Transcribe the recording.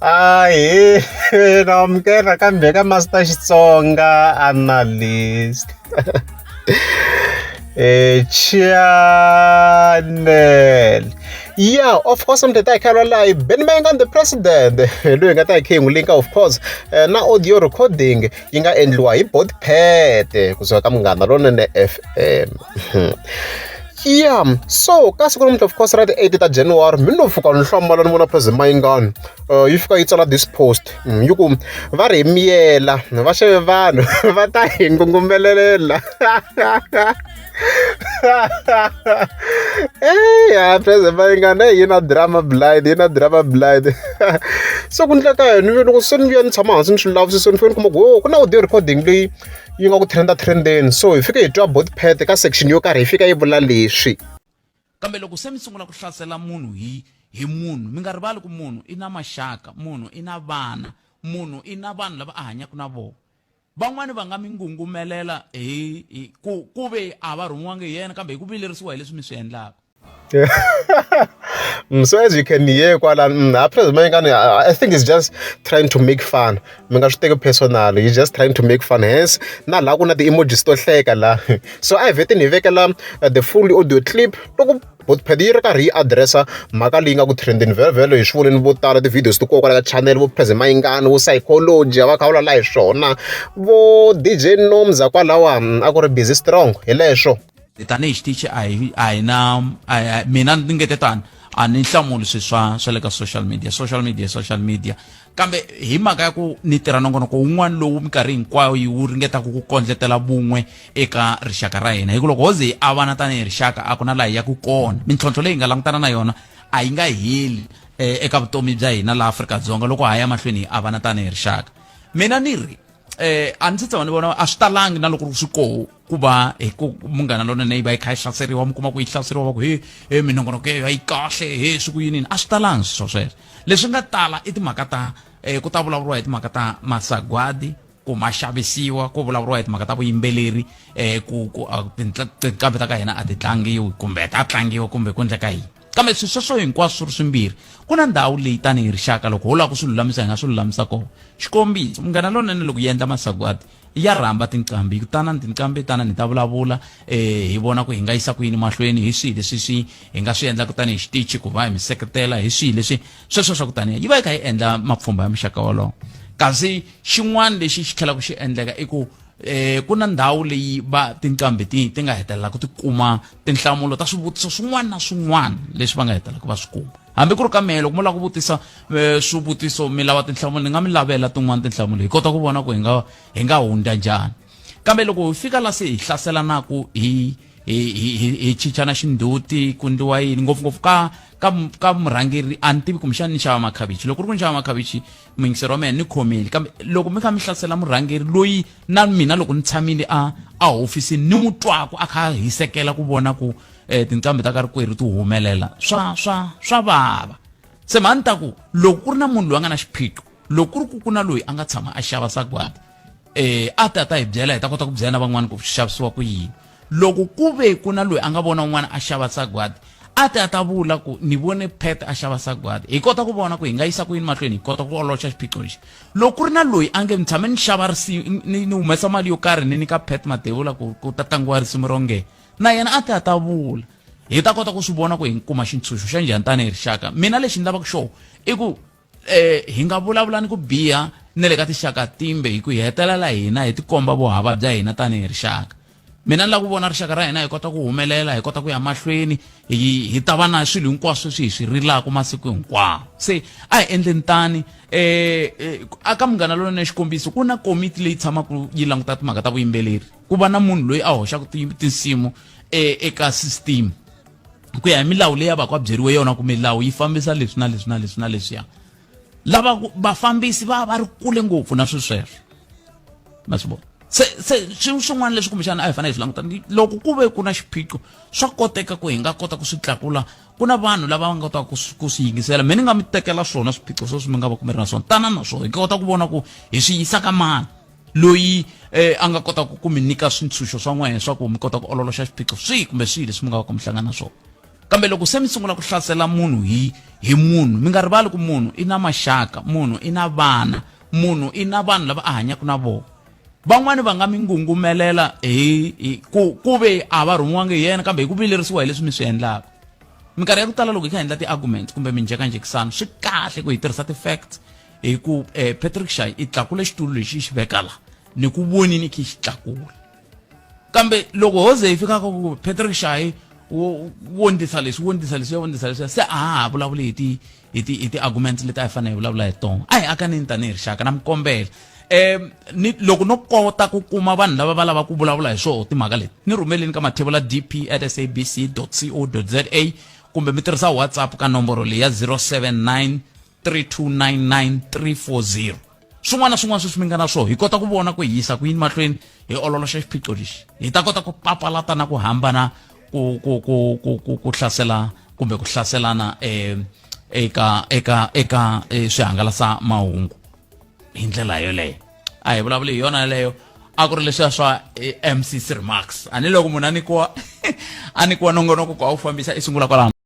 Ahee na amukela kambe ka Master Xitsonga Analyst channel yeah of course mi ta hi kha la hi Benny Mayengani the president loyi hi nga ta hi kha hi n'wi linka of course na audio recording yi nga endliwa hi Botpet kusuka ka Munghana Lonene F_M. Ya so ka siku namuntlha of course ra ti-eight ta January mi no pfuka ni hlamala ni vona President Mayengani yi fika yi tsala this post yi ku va ri hi miyela va xave vanhu va ta hi ngungumelela eya President Mayengani yi na drama blind yi na drama blind se ku endleka yini loko se ni vuya ni tshama hansi ni swi lavisisa ni fike ni kuma ku ho ku na audio recording leyi yi nga ku trend trendeni so hi fike hi twa Botpet ka section yo karhi yi fika yi vula leswi. Kambe loko se mi sungula ku hlasela munhu hi hi munhu, mi nga rivali ku munhu i na maxaka, munhu i na vana, munhu i na vanhu lava a hanyaka na vona. Van'wani va nga mi ngungumelela hi hi ku ku ve a va rhumiwangi hi yena kambe hi ku vilerisiwa hi leswi mi swi endlaka. So as you can hear kwala ha President Mayengani I think he's just trying to make fun mi nga swi teki personal he's just trying to make fun hence na laha ku na ti-emojis to hleka la so a hi vheteni hi vekela the full audio clip loko Botpad yi ri karhi yi address-a mhaka leyi nga ku trendeni vhele vhele hi swi vonile vo tala ti-videos ti koho kwala ka channel vo President Mayengani vo Psychology va kha va vulavula hi swona vo D_J Nomza kwalawa a ku ri busy strong hi leswo. Tanihi xitichi a hi a hi na mina ni ngete tani a ni hlamuli swilo swa swa le ka social media social media social media kambe hi mhaka ya ku ni tirha nongonoko wun'wana lowu minkarhi hinkwayo wu ringetaka ku kondletela vun'we eka rixaka ra hina hi ku loko ho ze hi avana tanihi rixaka a ku na laha hi yaku kona mintlhontlho leyi hi nga langutana na yona a yi nga heli eka vutomi bya hina laha Afrika-Dzonga loko ha ya mahlweni hi avana tanihi rixaka mina ni ri a ni se tshama ni vona a swi talangi na loko swi koho ku va hi ku munghana lonene yi va yi kha yi hlaseriwa mi kuma ku yi hlaseriwa va ku he he minongonoko ya yi kahle he swi ku yinini a swi talangi swilo sweswo leswi nga tala i timhaka ta ku ta vulavuriwa hi timhaka ta masagwadi ku ma xavisiwa ku vulavuriwa hi timhaka ta vuyimbeleri ku ku tinqambi ta ka hina a ti tlangiwi kumbe ta tlangiwa kumbe ku endleka yini kambe swilo sweswo hinkwaswo swi ri swimbirhi ku na ndhawu leyi tanihi rixaka loko ho lava ku swi lulamisa hi nga swi lulamisa kona xikombiso munghana lonene loko yi endla masagwadi ya rhamba tinqambi yi ku tanani tinqambi tanani hi ta vulavula eh hi vona ku hi nga yisa ku yini mahlweni hi swihi leswi swi hi nga swi endlaka tanihi xitichi ku va hi mi seketela hi swihi leswi sweswo swa ku taniya yi va yi kha yi endla mapfhumba ya muxaka wolowo kasi xin'wana lexi xi tlhelaka xi endleka i ku eh ku na ndhawu leyi va tinqambi ti ti nga hetelelaka ti kuma tinhlamulo ta swivutiso swin'wana na swin'wana leswi va nga hetelelaka va swi kuma hambi ku ri ka mehe loko mo lava ku vutisa eh, swivutiso mi lava tinhlamulo ni nga mi lavela tin'wana tinhlamulo hi kota ku vona ku hi nga hi nga hundza njhani kambe loko hi fika la se hi hlaselanaku hi hi hi hi chichana xindzhuti ku ndliwa yini ngopfungopfu ka ka ka murhangeri a ni tivi kumbexana ni xava makhavichi loko ku ri ku ni xava makhavichi muyingiseri wa mina ni khomile kambe loko mi kha mi hlasela murhangeri loyi na mina loko ni tshamile a a hofisini ni n'wi twaku a kha a hisekela ku vona ku eh, tinqambi ta ka rikwerhu ti humelela swa swa swa vava se mhani ta ku loko ku ri na munhu loyi a nga na xiphiqo loko ku ri ku ku na loyi a nga tshama a xava sagwadi eh a ta ta hi byela hi ta kota ku byela na van'wana ku swi xavisiwa ku yini loko ku ve ku na loyi a nga vona un'wana a xava sagwadi a ta ta vula ku ni vone pet a xava sagwadi hi kota ku vona ku hi nga yisa ku yini mahlweni hi kota ku oloxa xiphiqo lexi loko ku ri na loyi a nge ni tshame ni xava risimu ni ni humesa mali yo karhi ni nyika pet madevula ku ku ta tlangiwa risimu ro nge na yena a ta ta vula hi ta kota ku swi vona ku hi kuma xintshunxo xa njhani tanihi rixaka mina lexi ni lavaka xona i ku eh hi nga vulavula ni ku biha na le ka tinxaka timbe hi ku hi hetelela hina hi tikomba vuhava bya hina tanihi rixaka mina ni lava ku vona rixaka ra hina hi kota ku humelela hi kota ku ya mahlweni hi hi ta va na swilo hinkwaswo leswi hi swi rilaka masiku hinkwawo se a hi endleni tani eh aka munghana lonene xikombiso ku na komiti leyi tshamaka yi languta timhaka ta vuyimbeleri ku va na munhu loyi a hoxaka tinsimu eka system ku ya hi milawu leyi a va ku a byeriwe yona ku milawu yi fambisa leswi na leswi na leswi na leswiya lava vafambisi va va ri kule ngopfu na swilo sweswo ma swi vona se se swilo swin'wana leswi kumbexana a hi fanele hi swi languta loko ku ve ku na xiphiqo swa koteka ku hi nga kota ku swi tlakula ku na vanhu lava va nga kotaka ku swi yingisela me ni nga mi tekela swona swiphiqo sweswi mi nga va ku mi ri na swona tana na swona hi kota ku vona ku hi swi yisa ka mani loyi eh, a nga kotaka ku mi nyika swintshunxo swa n'wehe swa ku mi kota ku ololoxa xiphiqo swihi kumbe swihi leswi mi nga va ku mi hlangana na swona. Kambe loko se mi sungula ku hlasela munhu hi hi munhu, mi nga rivali ku munhu i na maxaka, munhu i na vana, munhu i na vanhu lava a hanyaka na vona. Van'wani va nga mi ngungumelela hi, hi ku ku ve a va rhumiwangi hi yena kambe hi ku vilerisiwa hi leswi mi swi endlaka. Minkarhi ya ku tala loko hi kha hi endla ti-arguments kumbe minjhekanjhekisano swi kahle ku hi tirhisa ti-facts hi ku eh, Patrick Shai i tlakule xitulu lexi xi veka la ni ku vonini khe xi tlakula. Kambe loko ho ze hi fika ka ku Patrick Shai wo wo ndlisa leswi wo ndlisa leswi wo ndlisa leswi se a ha vulavuli hi ti hi ti hi ti-arguments leti a hi fanele hi vulavula hi tona. A hi akaneni tanihi rixaka na mi kombela um ni loko no kota ku kuma vanhu lava va lava ku vulavula hi swoho timhaka leti ni rhumeleni ka mathevula dp at sabc co za kumbe mi tirhisa whatsapp ka nomboro leyi ya 079 3299 340 swin'wana na swin'wana sweswi mi nga na swona hi kota ku vona ku hi yisa ku yini mahlweni hi ololoxa xiphiqo lexi hi ta kota ku papalata na ku hambana ku ku ku ku ku ku hlasela kumbe ku hlaselana eh eka eka eka eh, swihangalasa mahungu hi ndlela yoleyo a hi vulavuli hi yona yaleyo a ku ri leswiya swa eh, mcc remarks a ni loko munhu a nyikiwa a nyikiwa nongonoko ku a wu fambisa i sungula kwalano.